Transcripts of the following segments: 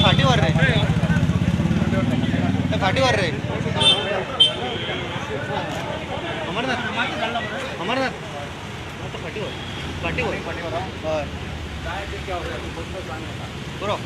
फाटी वर रे, फाटी वर रे. अमरनाथ, अमरनाथ फाटी वर, फाटी वर, हय बरो.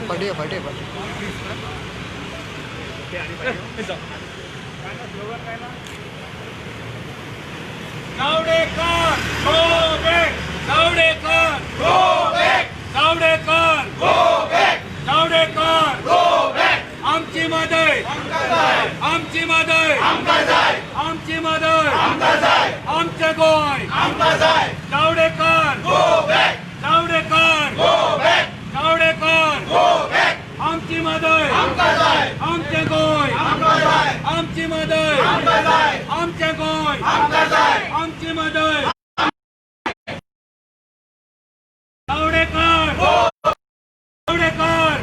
फटे फटे फटे. Javadekar go back, Javadekar go back, Javadekar go back, Javadekar go back. आमची मदत, आमची मदत, आमची मदत, आमचे Goa. Javadekar go back, Javadekar go back, Javadekar go back. आमची मदत, आमचे गोंय, आमची मदत, आमचे गोंय, आमची मदत. Javadekar, Javadekar,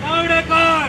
Javadekar.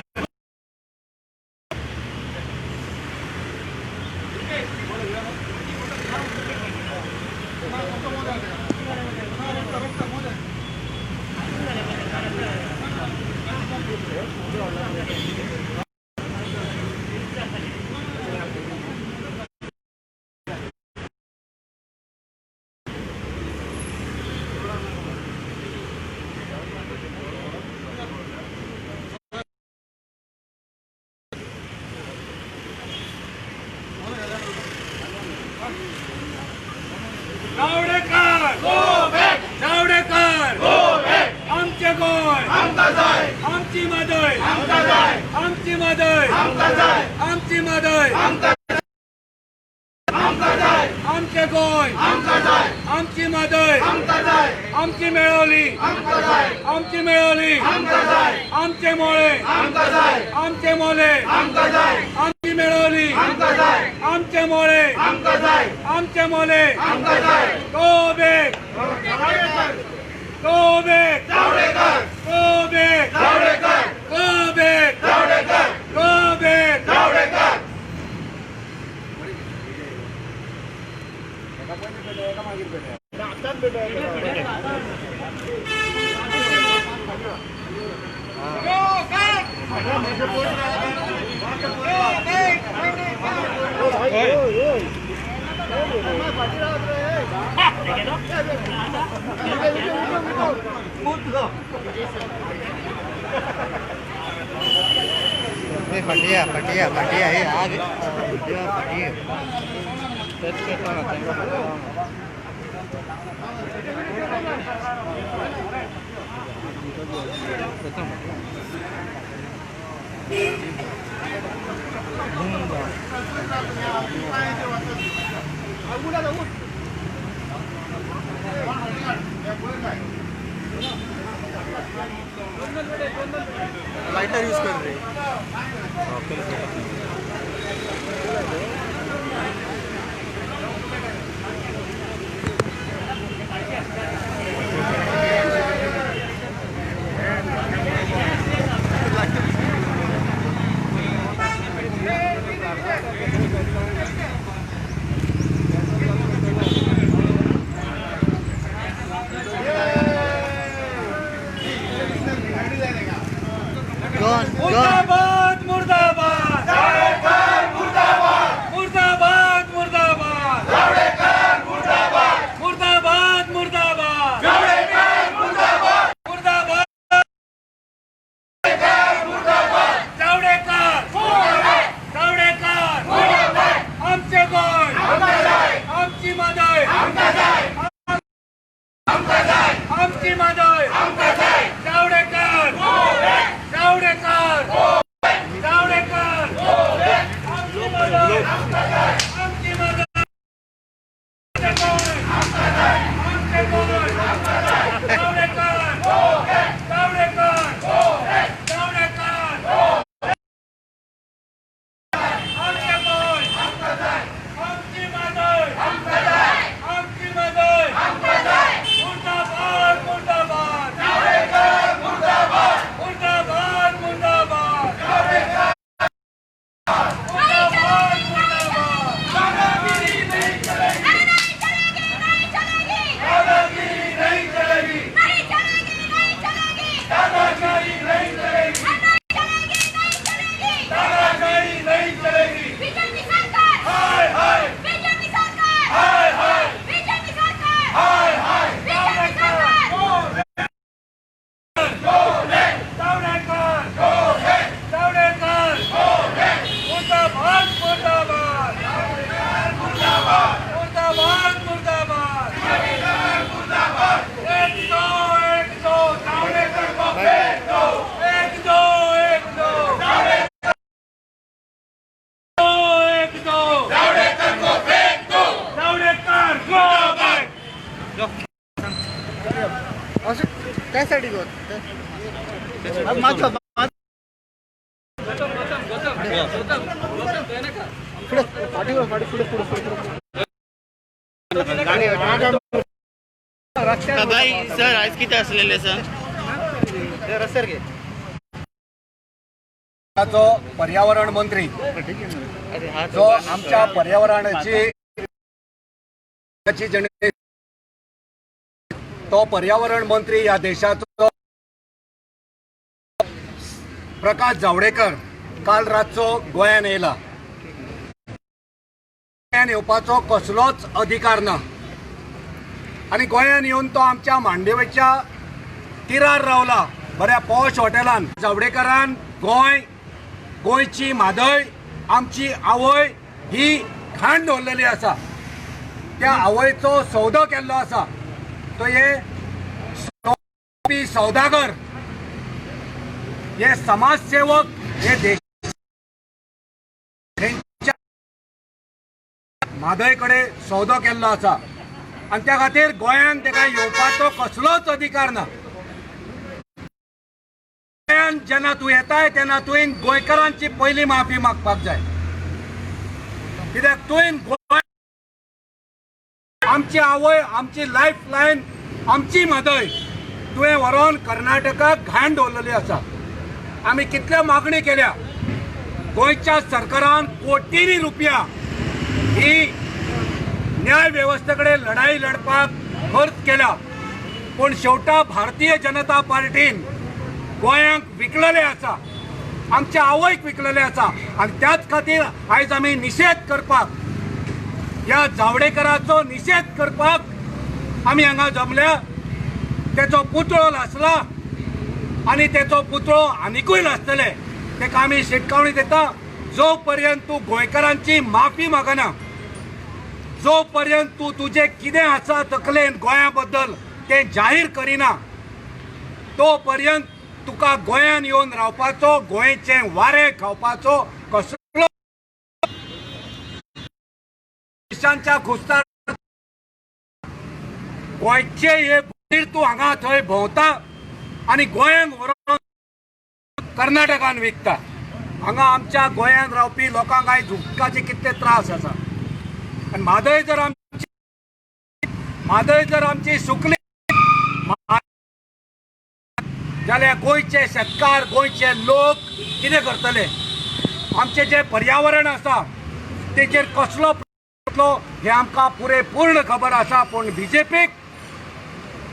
Javadekar go back, Javadekar go back. आमचे गोंय, आमची मदत, आमची मदत, आमची मदत, आमचे गोंय, आमची मदत, आमची मेळवली, आमची मेळवली, आमचे मोळे, आमचे मोले, आमची मेळवली, आमचे मोळे, आमचे मोले. Go back, go back, go back, go back, go back. फटिया फटिया फटिया हे आग फटिया. लाइटर यूज कर रहे. मुर्दाबाद, मुर्दाबाद. त्यासाठी सर आज किती असलेले सर जो पर्यावरण मंत्री जो आमच्या पर्यावरणाची तो पर्यावरण मंत्री या देशाचो प्रकाश जावडेकर काल रातचो गोंयान येयला. गोंयान येवपाचो कसलोच अधिकार ना आनी गोंयान येवन तो आमच्या मांडवीच्या तिरार रावला बऱ्या पॉश हॉटेलान. जावडेकरान गोंय, गोंयची म्हादय, आमची आवय ही घाण दवरलेली आसा. त्या आवयचो सौदो केल्लो आसा. तो हे सौदागर, हे समाजसेवक, हे देश म्हादय कडेन सौदो केल्लो आसा आनी त्या खातीर गोंयान तेका येवपाचो कसलोच अधिकार ना. गोंयान जेन्ना तूं येताय तेन्ना तुवें गोंयकारांची पयली माफी मागपाक जाय. कित्याक तुवें गोंय आमची आवय, आमची लायफ लायन, आमची म्हादय तुवें व्हरोन कर्नाटकाक घाण दवरलेली आसा. आमी कितल्यो मागणी केल्या, गोंयच्या सरकारान कोटींनी रुपया ही न्याय वेवस्थे कडेन लढाई लढपाक खर्च केला, पूण शेवटा भारतीय जनता पार्टीन गोंयांक विकलेले आसा, आमच्या आवयक विकलेले आसा. आनी त्याच खातीर आयज आमी निशेध करपाक, ह्या जावडेकराचो निशेध करपाक आमी हांगा जमल्या. तेचो पुतळो लासला आनी तेचो पुतळो आनिकूय लासतले. तेका आमी शिटकावणी दिता, जो पर्यंत तूं गोंयकारांची माफी मागना, जो पर्यंत तूं तुजें कितें आसा तकलेन गोंया बद्दल तें जाहीर करिना, तो पर्यंत तुका गोंयान येवन रावपाचो, गोंयचें वारें खावपाचो कसलो देशांच्या खुस्तार गोंयचे हे भीर तूं हांगा थंय भोंवता आनी गोंयांक व्हरोन कर्नाटकान विकता. हांगा आमच्या गोंयांत रावपी लोकांक आयज उदकाचे कितले त्रास आसा. आनी म्हादय जर आमची सुकली जाल्यार गोंयचे शेतकार, गोंयचे लोक कितें करतले? आमचें जें पर्यावरण आसा तेचेर कसलो हें आमकां पुरेपूर्ण खबर आसा. पूण बीजेपीक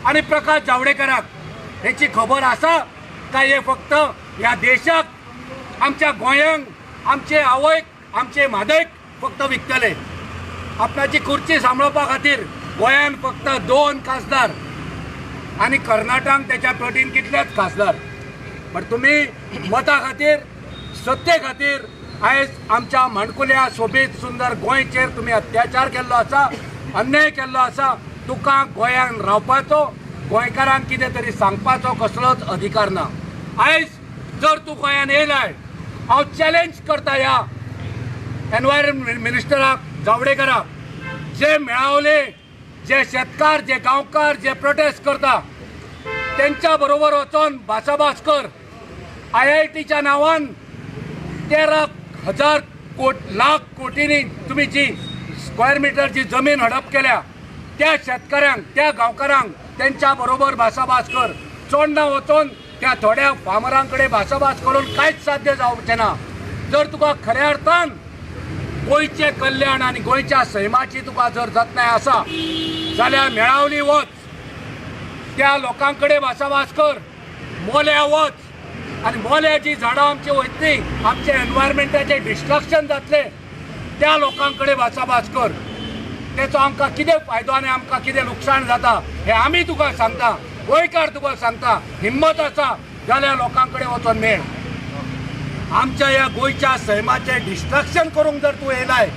आनी प्रकाश जावडेकराक हेची खबर आसा काय हे फक्त ह्या देशाक, आमच्या गोंयांक, आमचे आवयक, आमचे म्हादयक फक्त विकतले? आपणाची खुर्ची सांबाळपा खातीर गोंयान फक्त 2 खासदार आनी कर्नाटकान त्याच्या पटीन कितलेच खासदार. पण तुमी मता खातीर, सत्ते खातीर आयज आमच्या माणकुल्या सोबीत सुंदर गोंयचेर तुमी अत्याचार केल्लो आसा, अन्याय केल्लो आसा. तुका गोंयान रावपाचो, गोंयकारांक कितें तरी सांगपाचो कसलोच अधिकार ना. आयज जर तूं गोंयान येयलाय, हांव चॅलेंज करता ह्या एनवायरमेंट मिनिस्टराक जावडेकराक, जे मेळावले जे शेतकार जे गांवकार जे प्रोटेस्ट करता तेंच्या बरोबर वचोन भासाभास कर. आयआयटीच्या नांवान 13,000 लाख कोटींनी तुमी जी स्क्वेअर मिटर जी जमीन हडप केल्या त्या शेतकऱ्यांक त्या गांवकारांक तेंच्या बरोबर भासाभास कर. चोडणा वचोन त्या थोड्या फार्मरां कडेन भासाभास करून कांयच साध्य जावचें ना. जर तुका खऱ्या अर्थान गोंयचें कल्याण आनी गोंयच्या सैमाची तुका जर जतनाय आसा जाल्यार मेळावली वच, त्या लोकां कडेन भासाभास कर, मोल्या वच आनी मोल्या जी झाडां आमची वयतली आमच्या एनवायरमेंटाचें डिस्ट्रक्शन जातलें त्या लोकां कडेन भासाभास कर. तेचो आमकां कितें फायदो आनी आमकां कितें लुकसाण जाता हें आमी तुका सांगता, गोंयकार तुका सांगता. हिम्मत आसा जाल्यार लोकां कडेन वचोन मेळ. आमच्या ह्या गोंयच्या सैमाचें डिस्ट्रक्शन करूंक जर तूं येयलाय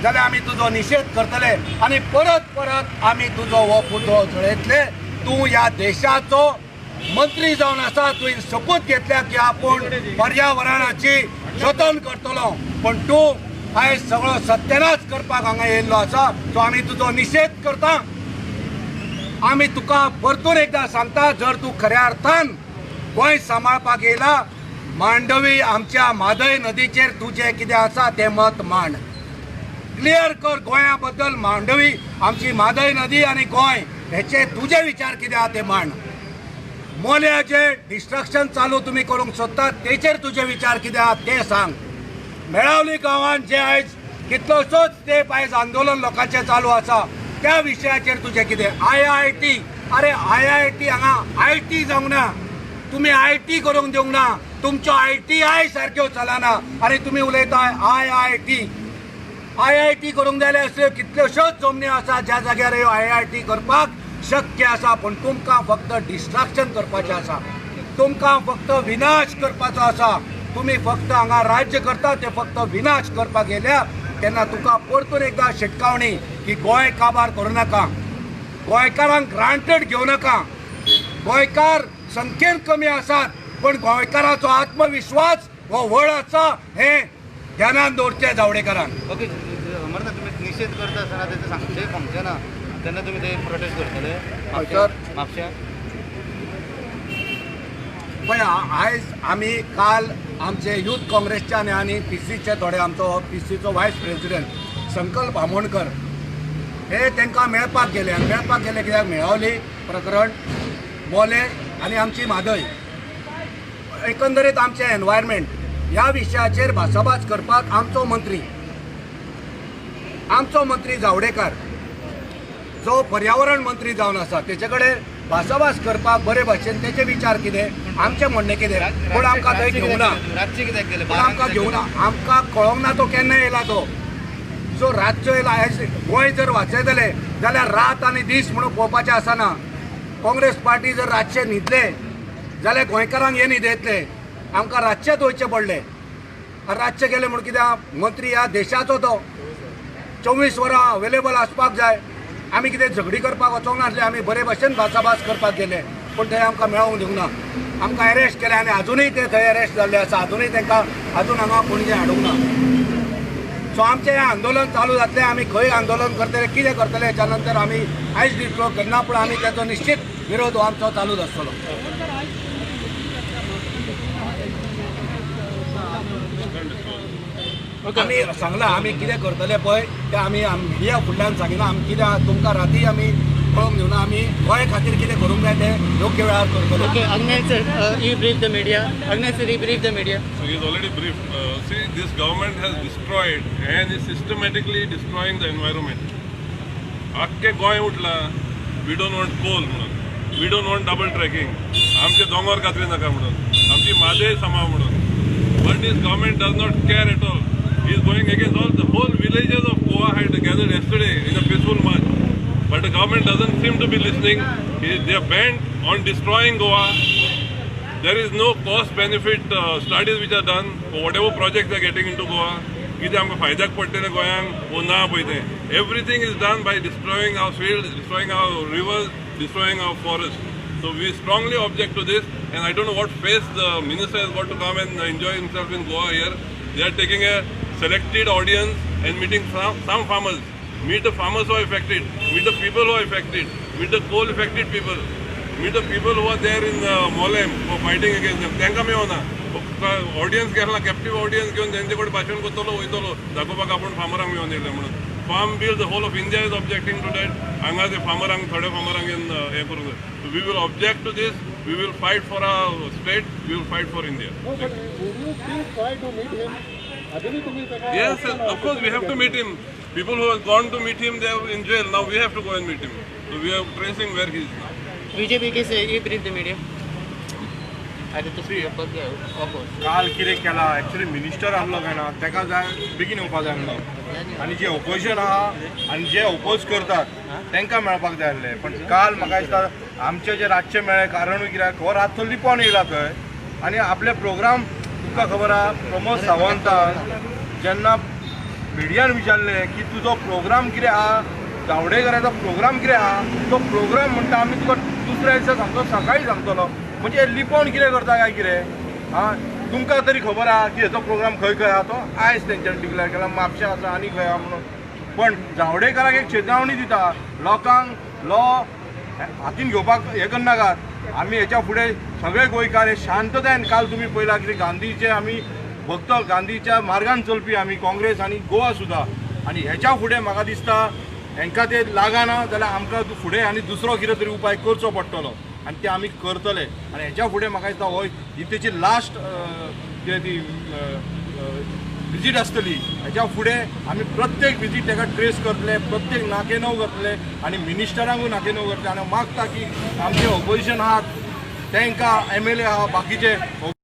जाल्यार आमी तुजो निशेध करतले आनी परत परत आमी तुजो हो पुतळो जळयतले. तूं ह्या देशाचो मंत्री जावन आसा, तुवें शपथ घेतल्या की आपूण पर्यावरणाची जतन करतलो, पूण तूं आयज सगळो सत्यानाश करपाक हांगा येयल्लो आसा. सो आमी तुजो निशेध करता. आमी तुका परतून एकदां सांगता, जर तूं खऱ्या अर्थान गोंय सांबाळपाक येयला, मांडवी आमच्या म्हादय नदीचेर तुजें कितें आसा तें मत मांड, क्लियर कर गोंया बद्दल. मांडवी आमची म्हादय नदी आनी गोंय हेचे तुजे विचार कितें आहा ते मांड. मोल्याचें डिस्ट्रक्शन चालू तुमी करूंक सोदतात तेचेर तुजे विचार कितें आहा ते सांग. मेळावली गांवांत जे आयज कितलोसोच तेंप आयज आंदोलन लोकांचें चालू आसा त्या विशयाचेर तुजें कितें. आयआयटी, अरे आयआयटी हांगा IT जावंक ना, तुमी IT करूंक दिवंक ना, तुमच्यो आयटीआय सारक्यो चलना आनी तुमी उलयताय आयआयटी. आयआयटी करूंक जाय जाल्यार असल्यो कितल्योश्योच जमनी आसा ज्या जाग्यार ह्यो आयआयटी करपाक शक्य आसा, पूण तुमकां फक्त डिस्ट्रक्शन करपाचें आसा, तुमकां फक्त विनाश करपाचो आसा. तुमी फक्त हांगा राज्य करता ते फक्त विनाश करपाक गेल्या तेन्ना तुका परतून एकदां शिटकावणी की गोंय काबार करूं नाका, गोंयकारांक ग्रांटेड घेवं नाका. गोंयकार संख्येन कमी आसात पण गोंयकाराचो आत्मविश्वास हो व्हड आसा हें ध्यानान दवरचें जावडेकरान. ओके अमरनाथ, तुमी निशेध करता आसतना तें सांगचें सांगचें ना तेन्ना तुमी ते प्रोटेस्ट करतले सर म्हापश्यां? पळय, आयज आमी काल आमचे यूथ काँग्रेसच्या आनी पीसीचे थोडे आमचो पीसीचो वायस प्रेसिडेंट संकल्प आमोणकर हे तांकां मेळपाक गेले आनी मेळपाक गेले कित्याक मेळावली प्रकरण, मोले आनी आमची म्हादय, एकंदरीत आमचें एनवायरमेंट ह्या विशयाचेर भासाभास करपाक आमचो मंत्री जावडेकर जो पर्यावरण मंत्री जावन आसा तेचे कडेन भासाभास करपाक बरे भाशेन तेचे विचार कितें, आमचें म्हणणें कितें, पूण आमकां थंय घेवना, पूण आमकां घेवना, आमकां कळोंक ना तो केन्ना येयला तो. सो रातचो येयला. गोंय जर वाचयतले जाल्यार रात आनी दीस म्हणून पळोवपाचें आसना. काँग्रेस पार्टी जर रातचे न्हिदले जाल्यार गोंयकारांक हे न्हिद येतले. आमकां रातचेच वयचें पडलें. रातचें गेलें म्हूण कित्याक मंत्री ह्या देशाचो तो 24 वरां अवेलेबल आसपाक जाय. आमी कितें झगडी करपाक वचोंक नासले, आमी बरे भाशेन भासाभास करपाक गेले, पूण थंय आमकां मेळोंक दिवंक ना. आमकां एरेस्ट केले आनी आजुनूय ते थंय एरेस्ट जाल्ले आसा, आजुनूय तांकां आजून हांगा पणजे हाडूंक ना. सो आमचें हें आंदोलन चालू जातलें. आमी खंय आंदोलन करतले, कितें करतले हेच्या नंतर आमी आयज डिस्क्लोज करना, पूण आमी तेचो निश्चित विरोध हो आमचो चालूच आसतलो. आमी सांगलां आमी कितें करतले पळय तें आमी मिडिया फुडल्यान सांगिना. आमी कितें तुमकां राती आमी कळोवंक दिवना. आमी गोंय खातीर कितें करूंक जाय तें योग्य वेळार करतले. Okay, Agnel sir, you brief the media. Agnel sir, you brief the media. So he is already briefed. See, this government has destroyed and is systematically destroying the environment. आख्खे गोंय उठला, we don't want coal म्हणून, we don't want double tracking, आमचे दोंगर कातरी नाका म्हणून, आमची म्हादय सांबाळ म्हणून. But this government does not care at all. He is going against all the whole villages of Goa had gathered yesterday in a peaceful march. But the government doesn't seem to be listening. They are bent on destroying Goa. There is no cost benefit studies which are done for whatever projects they are getting into Goa. कितें आमकां फायद्याक पडटलें गोंयांक वो ना पळय तें. Everything is done by destroying our fields, destroying our rivers, destroying our forests. So we strongly object to this, and I don't know what face the minister has got to come and enjoy himself in Goa here. They are taking a selected audience and meeting some farmers. Meet the farmers who are affected, meet the people who are affected, meet the coal affected people, meet the people who are there in Mollem for fighting against them. तांकां मेळना. Audience गेला, captive audience घेवन तेंचे कडेन भाशण करतलो वयतलो, दाखोवपाक आपूण फार्मरांक मेळोन येयले म्हणून. Farm bill, the whole of India is objecting to that. हांगा ते फार्मरांक, थोड्या फार्मरांक घेवन हें करूंक जाय. We will object to this. We will fight for our state. We will fight for India. Yes, yes, of course we have to meet him. People who have gone to meet him, they are in jail. Now we have to go and meet him. So we are tracing where he is now. BJP K Se you brief the media. Aditya, oppose. काल कितें केला actually, minister आहलो काय ना, ताका जाय बेगीन येवपा जाय आहलो आनी जे ओपोजिशन आहा आनी जे ओपोज करतात तांकां मेळपाक जाय आहले. पण काल म्हाका दिसता आमचे जे रातचे मेळ्ळे, कारणूय कित्याक हो रातचो लिपोन येयला थंय आनी आपले प्रोग्राम तुमकां खबर आहा. प्रमोद सावंतान जेन्ना मिडियान विचारलें की तुजो प्रोग्राम कितें आहा, जावडेकराचो प्रोग्राम कितें आहा, तो प्रोग्राम म्हणटा आमी तुका दुसऱ्या दिसा सांगतो, सकाळी सांगतलो. म्हणजे लिपोवन कितें करता काय कितें? आं, तुमकां तरी खबर आहा की हेचो प्रोग्राम खंय खंय आहा. तो आयज तेंच्यांनी डिक्लेअर केला, म्हापशा आसा आनी खंय आहा म्हणून. पण जावडेकराक एक चेतावणी दिता, लोकांक लॉ हातीन घेवपाक हें करनाकात. आमी हेच्या फुडें सगळे गोंयकार हे शांततायेन, काल तुमी पळयला की गांधीचे आमी भक्त, गांधीच्या मार्गान चलपी आमी काँग्रेस आनी गोवा सुद्दां. आनी हेच्या फुडें म्हाका दिसता हेंकां ते लागना जाल्यार आमकां फुडें आनी दुसरो कितें तरी उपाय करचो पडटलो आनी ते आमी करतले. आनी हेच्या फुडें म्हाका दिसता हो ही तेची लास्ट कितें ती विजीट आसतली. हेच्या फुडें आमी प्रत्येक विजीट ताका ट्रेस करतले, प्रत्येक नाकेनव करतले आनी मिनिस्टरांकूय नाकेनव करतले. आनी मागता की आमचे ओपोजिशन आहात तांकां, एमएलए आहा, बाकीचे.